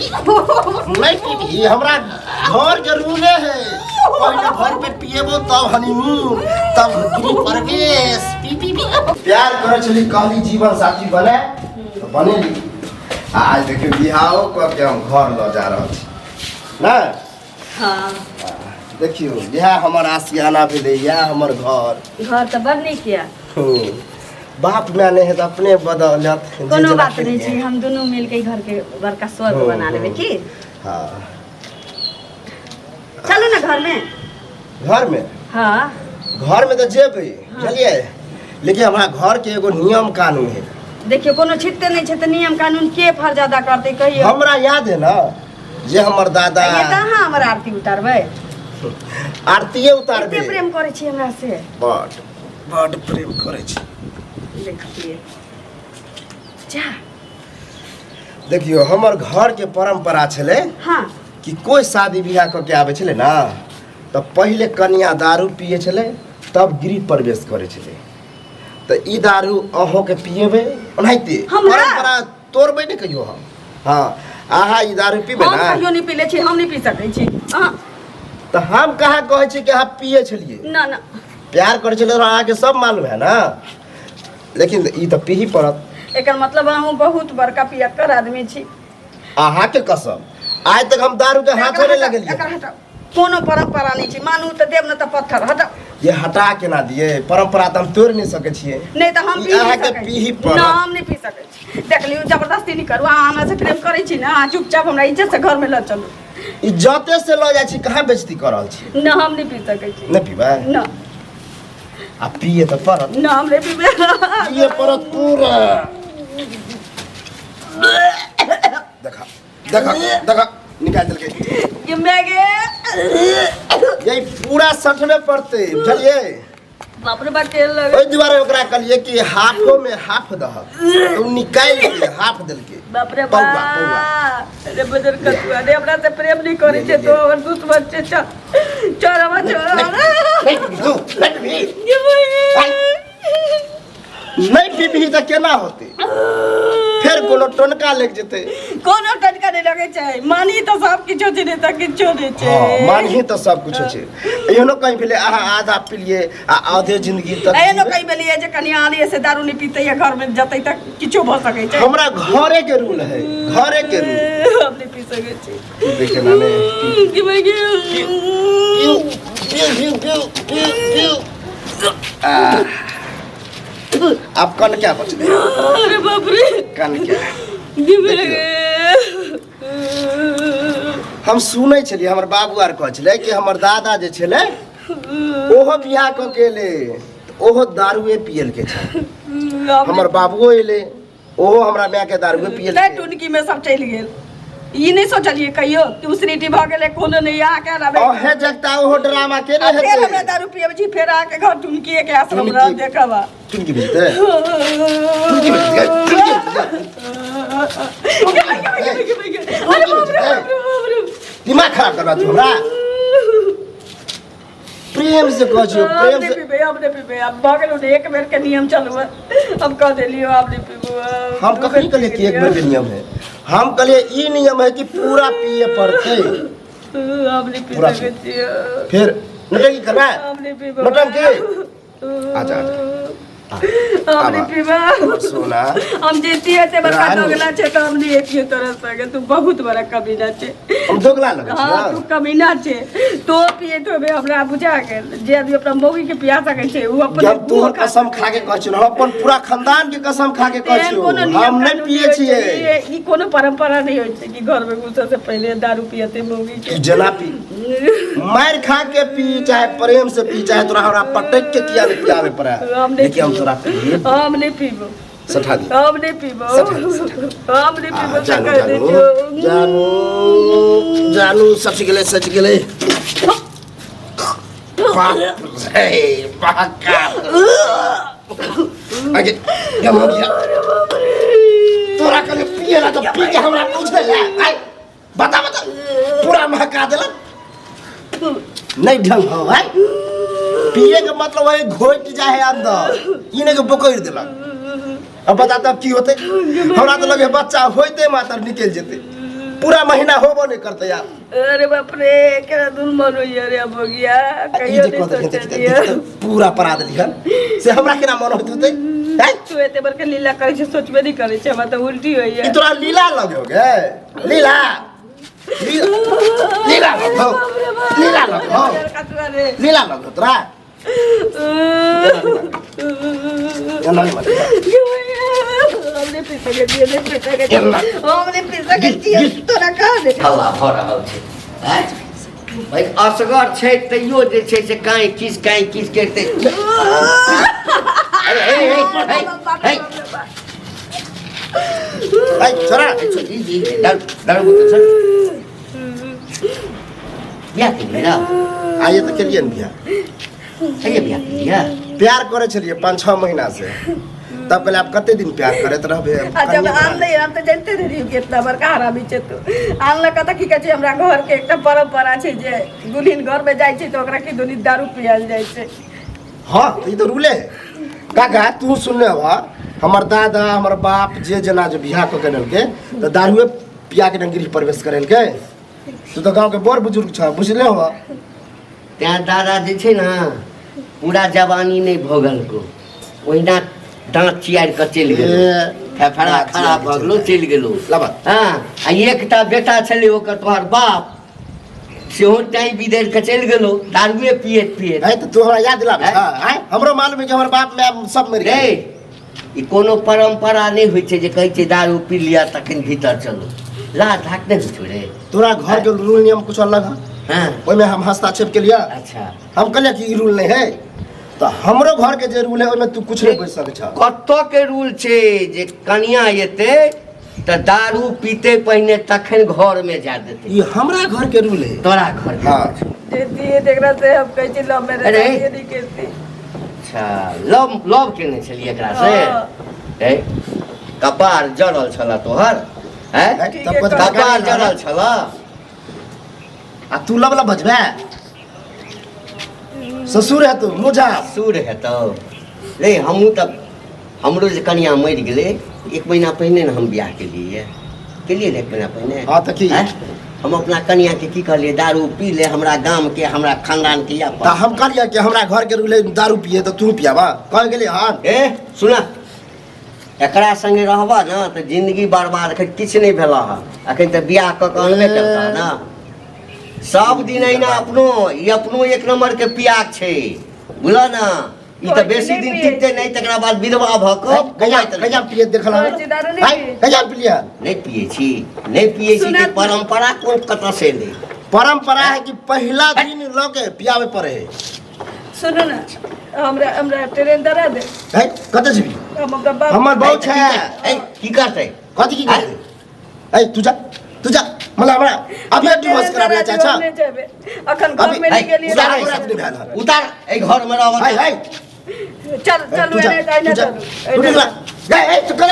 पी नहीं पीबी, हमरा घर के रूले है, पहले घर पे पिएबो तब हनीमून, तब गृह प्रवेश। पी पी पी। प्यार करे छली, कहली जीवन साथी बने तो बनेली। आ आज देखियो, बियाहो कऽ के हम घर लऽ जा रहल छी ना। हाँ। देखियो, इएह हमर आशियाना भेलै, इएह हमर घर। घर तऽ बड़ नीक यऽ। बाप माय नहि है तऽ अपने बदौलत जे कोनो जेना बात नहि केलियै। छै, हम दुनू मिलके ई घर के बड़का स्वर्ग बना लेबै की। हाँ। चलू ने घरमे। घरमे? हाँ। घरमे तऽ जेबै, बुझलियै, लेकिन हमरा घरके एगो नियम कानून है। देखियौ, कोनो छिटते नहि छै तऽ नियम कानून के फरजादा करतै, कहियौ? हमरा याद है ने जे हमर दादा। ये कहाँ हमर आरती उतारबै? आरतीये उतारबै। कते प्रेम करै छी हमरा से? बड बड प्रेम करै छी। देखिए जा। देखियौ, हमर घरके परम्परा छलै कि कोइ शादी बियाह कऽ के आबै छलै ने तऽ पहिले कनिया दारू पियै छलै, तब गृह प्रवेश करै छलै। तऽ ई दारू अहूँके पिएबै ओनाहिते। हमरा? परम्परा तोड़बै नहि कहियो हम। हँ, अहाँ ई दारू पीबै हम ने। कहियो नहि पीले छी, हम नहि पी सकै छी अहाँ। तऽ हम कहाँ कहै छी कि अहाँ पियै छलियै? ना ना। प्यार करै छलियै तऽ अहाँके सब मालूम है ने, लेकिन ई तऽ पीही पड़त। एकर मतलब अहूँ बहुत बड़का पियक्कर आदमी छी। अहाँके कसम, आइ तक हम दारू के हाथो नहि लगेलियै। एकर हटाउ, कोनो परम्परा नहि छै, मानू तऽ देब ने तऽ पत्थर हटाउ। ये हटा केना दियै? परम्परा तऽ हम तोड़ि नहि सकै छियै। नहि तऽ हम ई पी नहि अहाँके सकै छी। पीही पड़त। ना, हम नहि पी सकै छी। देख लियौ, जबरदस्ती नहि करू। अहाँ हमरा से प्रेम करै छी ने, अहाँ चुपचाप हमरा इज्जत से घरमे लऽ चलू। इज्जते से लऽ जाइ छी, कहाँ बेइज्जती कऽ रहल छी? ना, हम नहि पी सकै छी। नहि पीबै? ना। आ पिए तऽ पड़त। ना, हम नहि पीबै। पिए पड़त पूरा। देखा देखा देखा, निकालि देलकै। गे मैं गे। ये पूरा सठबे पड़तै, बुझलियै? बाप रे बा, केहन लगे। ओहि दुआरे ओकरा कहलियै कि हाफो में हाफ दहक, तऽ ओ निकालि देलकै, हाफ देलकै। बाप रे बा। पौआ पौआ। अरे बजर कतुआ रे, हमरा से प्रेम नहीं करे छे तो हमर दुश्मन छे। चल चल, हमर चल। नहीं पीबी, नहीं पीबी। नहीं पीबही तऽ केना होतै? फेर कोनो टोनका लागि जेतै। कोनो टटका नहीं लगे छै, मानी तऽ सब किछो छै, नहीं तऽ किछो नहीं छै। हँ, मानही तऽ सब कुछ छै। एहनो कहीं भेलै अहाँ आधा पिलियै आ आधे जिंदगी तक एहनो जीबै? कहीं भेलैए जे कनिया आलिए से दारू नहीं पीते या घर में जतै तऽ किछो भऽ सकै छै। हमरा घरे के रूल है, घरे के रूल। हम नहीं पी सकै छी। पीबै केना नहि? कि भऽ गेल? पिउ पिउ पिउ पिउ पिउ पिउ। आह। आब कन क्या बचलै? अरे बाप रे। कन क्या? कि भऽ गेल? हम सुनै छलियै, हमर बाबू आर कहै छलै कि हमर दादा जे छलै, ओहो बियाह कऽ के एलै, ओहो दारुए पियलके छै। हमर बाबुओ एलै, ओहो हमरा माय के दारुए तै पियलकै। टुनकी में सब चलि गेल। ई नहि सोचलियै कहियो कि उसरीटी भऽ गेलै, कोनो नहि अहाँके अलावे। अहे जगता ओहो ड्रामा के आ नहि फेर हमरा हेतै। दारू पियबै छी, फेर अहाँके घर टुनकी के आश्रम टुनकी। रह देखब। टुनकी भेजतै, टुनकी भेजतै, टुनकी भेजतै। अरे बाप रे, बाप रे, बाप रे। दिमाग खराब करबा तू हमरा। प्रेम से कहै छियौ, हम प्रेम नहीं से। पीबै, हम नहीं पीबै। अब भऽ गेल ने, एक बेर के नियम चलू है, हम कह देलियो, आब नहीं पीबू। हम कखनी कहलियै कि एक बेर के नियम है? हम कहलियै ई नियम है कि पूरा पिए पड़तै। हम नहीं पी पूरा सकै छियै। फेर नौटंकी करबै? हम नहीं पीबै। नौटंकी। अच्छा, अच्छा। हम नहीं पीबै। हमर सोना। हम जैतियै ते बड़का रानी। दोगला छै तऽ हम नहीं एतियै तोरा संगे। तू बहुत बड़ा कमीना छै। हम दोगला लगै हाँ, तू छियै? कमीना छै। तो पिए तो हमरा बुझा गेल, जे आदमी अपना मौगी के पिया सकै छै, उ अपने जब तोहर कसम खा के कहै छियौ, हम अपन पूरा खानदान के कसम खा के कहै एहन छियौ, कोनो नियम हम नहि कानून पिए होइ छै, छियै। ई कोनो परंपरा नहि होइ छै कि घर में घुसऽ से पहिले दारू पियते मौगी के। तू जेना पी, मारि खा के पी, चाहे प्रेम से पी, चाहे तोरा हमरा पटक के किया नहीं पियावे पड़े, हम नहीं लेकिन हम पीबो। तोरा पिए। हम नहीं पीबो। सठा दी। हम नहीं पीबो। सठा दी, सठा। हम नहीं आ, पीबो से जानू कह दै जानू छियौ। जानू जानू, सच गेलै, सच गेलै। बाप रे बाप। आगे क्या हो गया तोरा? कहले पिए ला तो पी के हमरा पूछे ला? आइ बता बता, पूरा महका देलक। नहीं ढंग हो भाई। पिए के मतलब है घोट जाए है अंदर, ई नहीं के बोकैर देलक। अब बता तब की होते? हमरा तो लगे बच्चा होते मात्र निकल जेते। पूरा महीना होबो नहीं करते यार। अरे बाप रे, केना दुन मन होइया रे अब गया। आ ई कहियो जे नहीं कह देलियन देखी सोचलियै। देखी पूरा परा देलियन से हमरा केना मन होइत होतै हैं? तू एते बड़का लीला करै छै सोचबे नहीं करै छै, हमरा तऽ उल्टी होइया। ई तोरा लीला लगे हो गे? लीला लीला लीला लग हो, लीला लग हो, लीला लग हो तोरा। एना नहीं मत। हमने पी सकै छियै, नहीं पी सकै छियै, हम नहीं पी सकै छियै, तोरा कह दे। हल्ला भऽ रहल छै आँय? भाइ असगर छै तैयो जे छै से काँय किस काँय किस करिते। अरे हे हे हे हे। ऐ छोरा। दारू दारू बोतल छोड़। बियाह केलियै ने? आइए तऽ केलियै ने बियाह। छैहे बियाह केलियै? प्यार करै छलियै 5-6 महीना से, तब कहले आब कते दिन प्यार करैत रहबै? आ जब आनलै हम तऽ जानते नहि रहियै कि इतना बड़का हरामी छै तू। आनलक तऽ की कहै छै, हमरा घरके एकटा परम्परा छै जे दुल्हिन घरमे जाइ छै तऽ ओकरा की दुल्हिन दारू पियाल जाइ छै। हाँ तऽ ई तऽ रूले है काका, तू सुनने हबा हमर दादा हमर बाप जे जेना जे बियाह कऽ के अनलकै तऽ दारुए पिया के ने गृह प्रवेश करेलकै। तू तऽ गाँव के बड़ बुजुर्ग छह, बुझले हबा। तेँ दादा जे छै ने पूरा जवानी नहि भोगलको, ओहिना दाँत चियारि कऽ चलि गेलो, फेफड़ा दाँत खराब चियारि भऽ कऽ गेलो, चलि चलि गेलो। लबा। हँ, आ एकटा बेटा छलै ओकर तोहर बाप, सेहो टाइ बिदरि कऽ चलि गेलो दारुए पियैत पियैत। है तऽ तू हमरा याद दिलाबै हैं? छह? आँय? हमरो मालूम है कि हमर बाप माय सब मरि रे गेलै। ई कोनो परम्परा नहि होइ छै जे कहै छै दारू पी लिअ तखन भीतर चलू। लाज धाक नहि होइ छौ रे? तोरा घर के रूल नियम कुछ अलग है। ओहिमे हम हस्ताक्षेप केलियै। अच्छा। हम कहलियै कि ई रूल नहि है, तऽ हमरो घर के जे रूल है ओहिमे तू कुछ नहि बुझि सकै छह। कतऽ के रूल छै जे कनिया एतै तऽ दारू पीते पहिने तखन घरमे जा देतै? ई हमरा घर के रूल है। तोरा घर के? हाँ। जेती तेकरा से हम कहै छी लव मैरिज। अरे। नहीं करती। अच्छा, लव लव केने छलियै एकरा से? हाँ। ए कपार जरल छल तोहर? हैं? है, ठीक तब है, कथी कपार जरल छल। आ तू लब लब बजबे ससुर है तू मुझा ससुर हेतौ रे। हमहूँ तऽ हमरो जे कनिया मरि गेलै एक महीना पहिने ने हम बियाह केलियै केलियै ने एक महीना पहिने। हाँ, तऽ की? आँय? हम अपना कनियाके की कहलियै? दारू पी ले, हमरा गामके हमरा खानदानके या तऽ हम कहलियै कि हमरा घर के रूल है दारू पिए तऽ तू पियाबा कह गेलियै। हाँ। ए सुना, एकरा संगे रहबह ने तऽ जिंदगी बर्बाद। एखन किछु नहि भेल हँ, एखन तऽ बियाह कऽ कऽ अनबे करतह ने। सब दिन अहिना अपनो ई अपनो एक नंबर के पियाक छै, बुझल ने? ई तऽ बेसी दिन टिकतै नहि, तकरा बाद विधवा भऽ कऽ कहिया बौआइत रहतै। कहिया पिए देखल? कहै छी दारू नहि पियै। कहिया पिलियै? नहि पियै छी, नहि पियै छी। सुना- के परम्परा कोन कतऽ से एलै? परंपरा है कि पहिला दिन लऽ के पियाबे पड़े है। सुनू ने, हमरा हमरा ट्रेन धरा दे। है कतऽ जेबी? हम अपना बाप हमर बहु छै। ए, की करतै? कथी की करतै? ए तू जा, तू जा, मतलब हमरा अभी डिवोर्स कराबै चाहै छ? नहि जेबै अखन घर में नहीं गेलियै। उतार, उतार, नहि भेल हन। उतार, एहि घर में रहब। है है चल चलू तू जा, एने तू जा, चलू तू एने। निकला। ए, ए, तू कतऽ